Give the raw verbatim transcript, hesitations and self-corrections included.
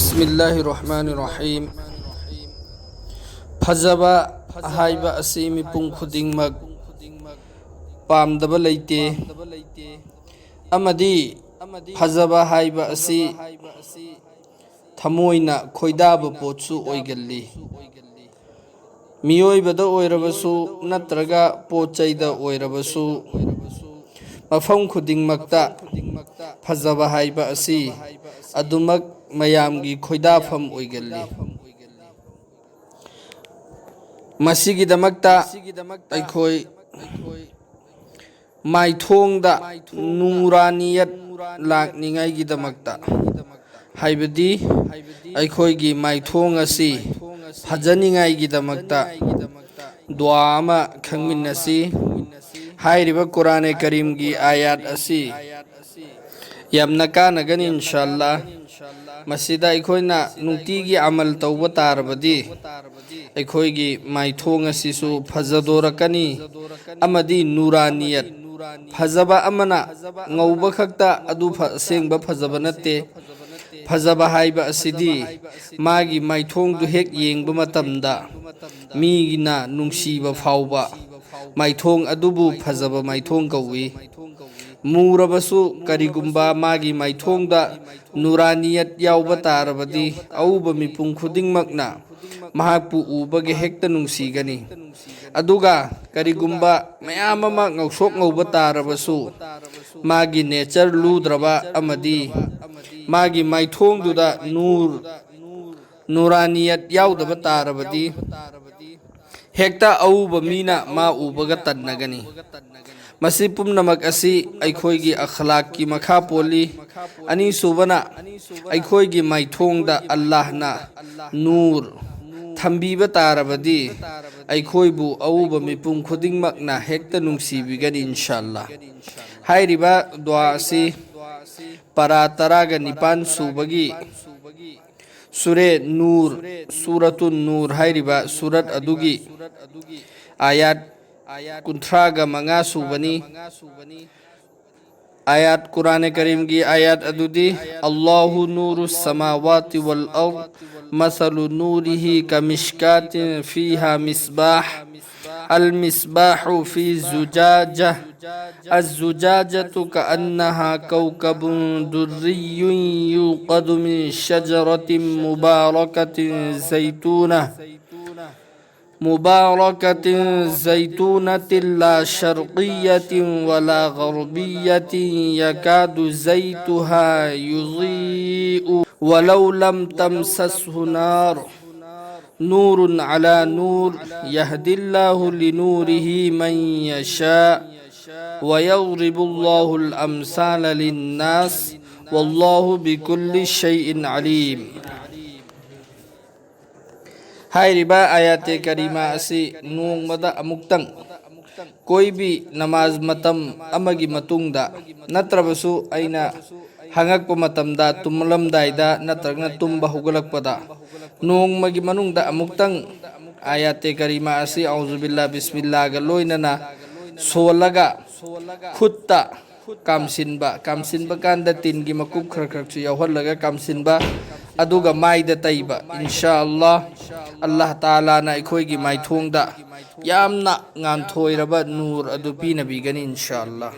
ꯕꯤꯁꯃꯤꯜꯂꯥꯍꯤꯔ ꯔꯍꯃꯥꯅꯤꯔ ꯔꯍꯤꯝ꯫ ꯐꯖꯕ ꯍꯥꯏꯕ ꯑꯁꯤ ꯃꯤꯄꯨꯝ ꯈꯨꯗꯤꯡꯃꯛ ꯄꯥꯝꯗꯕ ꯂꯩꯇꯦ, ꯑꯃꯗꯤ ꯐꯖꯕ ꯍꯥꯏꯕ ꯑꯁꯤ ꯊꯃꯣꯏꯅ ꯈꯣꯏꯗꯥꯕ ꯄꯣꯠꯁꯨ ꯑꯣꯏꯒꯜꯂꯤ꯫ ꯃꯤꯑꯣꯏꯕꯗ ꯑꯣꯏꯔꯕꯁꯨ ꯅꯠꯇ꯭ꯔꯒ ꯄꯣꯠ ꯆꯩꯗ ꯑꯣꯏꯔꯕꯁꯨ, ꯃꯐꯝ ꯈꯨꯗꯤꯡꯃꯛꯇ ꯐꯖꯕ ꯍꯥꯏꯕ ꯑꯁꯤ ꯑꯗꯨꯃꯛ ꯃꯌꯥꯝꯒꯤ ꯈꯣꯏꯗꯥꯐꯝ ꯑꯣꯏꯒꯜꯂꯤ꯫ ꯃꯁꯤꯒꯤꯗꯃꯛꯇ ꯑꯩꯈꯣꯏ ꯃꯥꯏꯊꯣꯡꯗ ꯅꯨꯔꯥꯅꯤꯌꯠ ꯂꯥꯛꯅꯤꯡꯉꯥꯏꯒꯤꯗꯃꯛꯇ, ꯍꯥꯏꯕꯗꯤ ꯑꯩꯈꯣꯏꯒꯤ ꯃꯥꯏꯊꯣꯡ ꯑꯁꯤ ꯐꯖꯅꯤꯡꯉꯥꯏꯒꯤꯗꯃꯛꯇ ꯗꯨꯋꯥ ꯑꯃ ꯈꯪꯃꯤꯟꯅꯁꯤ꯫ ꯍꯥꯏꯔꯤꯕ ꯀꯨꯔꯥꯅꯦ ꯀꯔꯤꯝꯒꯤ ꯑꯥꯌꯥꯠ ꯑꯁꯤ ꯌꯥꯝꯅ ꯀꯥꯟꯅꯒꯅꯤ ꯏꯟꯁꯥꯜꯂꯥ꯫ ꯃꯁꯤꯗ ꯑꯩꯈꯣꯏꯅ ꯅꯨꯡꯇꯤꯒꯤ ꯑꯃꯜ ꯇꯧꯕ ꯇꯥꯔꯕꯗꯤ ꯑꯩꯈꯣꯏꯒꯤ ꯃꯥꯏꯊꯣꯡ ꯑꯁꯤꯁꯨ ꯐꯖꯗꯣꯔꯛꯀꯅꯤ, ꯑꯃꯗꯤ ꯅꯨꯔꯥꯅꯤꯌꯠ, ꯐꯖꯕ ꯑꯃꯅ ꯉꯧꯕ ꯈꯛꯇ ꯑꯗꯨ ꯐ-, ꯑꯁꯦꯡꯕ ꯐꯖꯕ ꯅꯠꯇꯦ꯫ ꯐꯖꯕ ꯍꯥꯏꯕ ꯑꯁꯤꯗꯤ ꯃꯥꯒꯤ ꯃꯥꯏꯊꯣꯡꯗꯨ ꯍꯦꯛ ꯌꯦꯡꯕ ꯃꯇꯝꯗ ꯃꯤꯅ ꯅꯨꯡꯁꯤꯕ ꯐꯥꯎꯕ ꯃꯥꯏꯊꯣꯡ ꯑꯗꯨꯕꯨ ꯐꯖꯕ ꯃꯥꯏꯊꯣꯡ ꯀꯧꯏ꯫ ꯃꯨꯔꯕꯁꯨ ꯀꯔꯤꯒꯨꯝꯕ ꯃꯥꯒꯤ ꯃꯥꯏꯊꯣꯡꯗ ꯅꯨꯔꯥꯅꯤꯌꯠ ꯌꯥꯎꯕ ꯇꯥꯔꯕꯗꯤ ꯑꯎꯕ ꯃꯤꯄꯨꯝ ꯈꯨꯗꯤꯡꯃꯛꯅ ꯃꯍꯥꯛꯄꯨ ꯎꯕꯒ ꯍꯦꯛꯇ ꯅꯨꯡꯁꯤꯒꯅꯤ꯫ ꯑꯗꯨꯒ ꯀꯔꯤꯒꯨꯝꯕ ꯃꯌꯥꯝ ꯑꯃ ꯉꯧꯁꯣꯛ ꯉꯧꯕ ꯇꯥꯔꯕꯁꯨ ꯃꯥꯒꯤ ꯅꯦꯆꯔ ꯂꯨꯗ꯭ꯔꯕ ꯑꯃꯗꯤ ꯃꯥꯒꯤ ꯃꯥꯏꯊꯣꯡꯗꯨꯗ ꯅꯨꯔ, ꯅꯨꯔꯥꯅꯤꯌꯠ ꯌꯥꯎꯗꯕ ꯇꯥꯔꯕꯗꯤ ꯍꯦꯛꯇ ꯑꯎꯕ ꯃꯤꯅ ꯃꯥ ꯎꯕꯒ ꯇꯟꯅꯒꯅꯤ꯫ ꯃꯁꯤ ꯄꯨꯝꯅꯃꯛ ꯑꯁꯤ ꯑꯩꯈꯣꯏꯒꯤ ꯑꯈ꯭ꯂꯥꯛꯀꯤ ꯃꯈꯥ ꯄꯣꯜꯂꯤ꯫ ꯑꯅꯤꯁꯨꯕꯅ, ꯑꯩꯈꯣꯏꯒꯤ ꯃꯥꯏꯊꯣꯡꯗ ꯑꯜꯂꯥꯍꯅ ꯅꯨꯔ ꯊꯝꯕꯤꯕ ꯇꯥꯔꯕꯗꯤ ꯑꯩꯈꯣꯏꯕꯨ ꯑꯎꯕ ꯃꯤꯄꯨꯝ ꯈꯨꯗꯤꯡꯃꯛꯅ ꯍꯦꯛꯇ ꯅꯨꯡꯁꯤꯕꯤꯒꯅꯤ ꯏꯟꯁꯥꯜꯂꯥ꯫ ꯍꯥꯏꯔꯤꯕ ꯗꯨꯋꯥ ꯑꯁꯤ ꯄꯔꯥ ꯇꯔꯥꯒ ꯅꯤꯄꯥꯟ ꯁꯨꯕꯒꯤ ꯁꯨꯔꯦ ꯅꯨꯔ, ꯁꯨꯔꯇꯨꯟ ꯅꯨꯔ ꯍꯥꯏꯔꯤꯕ ꯁꯨꯔꯠ ꯑꯗꯨꯒꯤ ꯑꯥꯌꯥꯠ ꯀꯨꯟꯊ꯭ꯔꯥꯒ ꯃꯉꯥ ꯁꯨꯕꯅꯤ꯫ ꯑꯥꯌꯥꯠ, ꯀꯨꯔꯥꯅꯦ ꯀꯔꯤꯝꯒꯤ ꯑꯥꯌꯥꯠ ꯑꯗꯨꯗꯤ: "الله نور السماوات والأرض، مثل نوره كمشكاة فيها مصباح، المصباح في زجاجة، الزجاجة كأنها كوكب دري يوقد من شجرة مباركة زيتونة، مباركة زيتونة لا شرقية ولا غربية يكاد زيتها يضيء ولو لم تمسسه نار، نور على نور، يهدي الله لنوره من يشاء، ويضرب الله الأمثال للناس، والله بكل شيء عليم"꯫ ꯍꯥꯏꯔꯤꯕ ꯑꯥꯌꯥꯇꯦ ꯀꯔꯤꯃꯥ ꯑꯁꯤ ꯅꯣꯡꯃꯗ ꯑꯃꯨꯛꯇꯪ, ꯀꯣꯏꯕꯤ ꯅꯃꯥꯖ ꯃꯇꯝ ꯑꯃꯒꯤ ꯃꯇꯨꯡꯗ, ꯅꯠꯇ꯭ꯔꯕꯁꯨ ꯑꯩꯅ ꯍꯪꯉꯛꯄ ꯃꯇꯝꯗ, ꯇꯨꯝꯂꯝꯗꯥꯏꯗ ꯅꯠꯇ꯭ꯔꯒꯅ ꯇꯨꯝꯕ ꯍꯧꯒꯠꯂꯛꯄꯗ, ꯅꯣꯡꯃꯒꯤ ꯃꯅꯨꯡꯗ ꯑꯃꯨꯛꯇꯪ ꯑꯥꯌꯥꯇꯦ ꯀꯔꯤꯃꯥ ꯑꯁꯤ ꯑꯎꯖꯨꯕꯤꯜꯂꯥ ꯕꯤꯁꯃꯤꯜꯂꯥꯒ ꯂꯣꯏꯅꯅ ꯁꯣꯜꯂꯒ ꯈꯨꯠꯇ ꯀꯥꯝꯁꯤꯟꯕ, ꯀꯥꯝꯁꯤꯟꯕ ꯀꯥꯟꯗ ꯇꯤꯟꯒꯤ ꯃꯀꯨꯞ ꯈꯔ ꯈꯔꯁꯨ ꯌꯥꯎꯍꯜꯂꯒ ꯀꯥꯝꯁꯤꯟꯕ, ꯑꯗꯨꯒ ꯃꯥꯏꯗ ꯇꯩꯕ꯫ ꯏꯟꯁꯥ ꯑꯜꯂꯥ, ꯑꯜꯂꯥꯍ ꯇꯥꯂꯥꯅ ꯑꯩꯈꯣꯏꯒꯤ ꯃꯥꯏꯊꯣꯡꯗ ꯌꯥꯝꯅ ꯉꯥꯟꯊꯣꯏꯔꯕ ꯅꯨꯔ ꯑꯗꯨ ꯄꯤꯅꯕꯤꯒꯅꯤ, ꯏꯟꯁꯥ ꯑꯜꯂꯥ꯫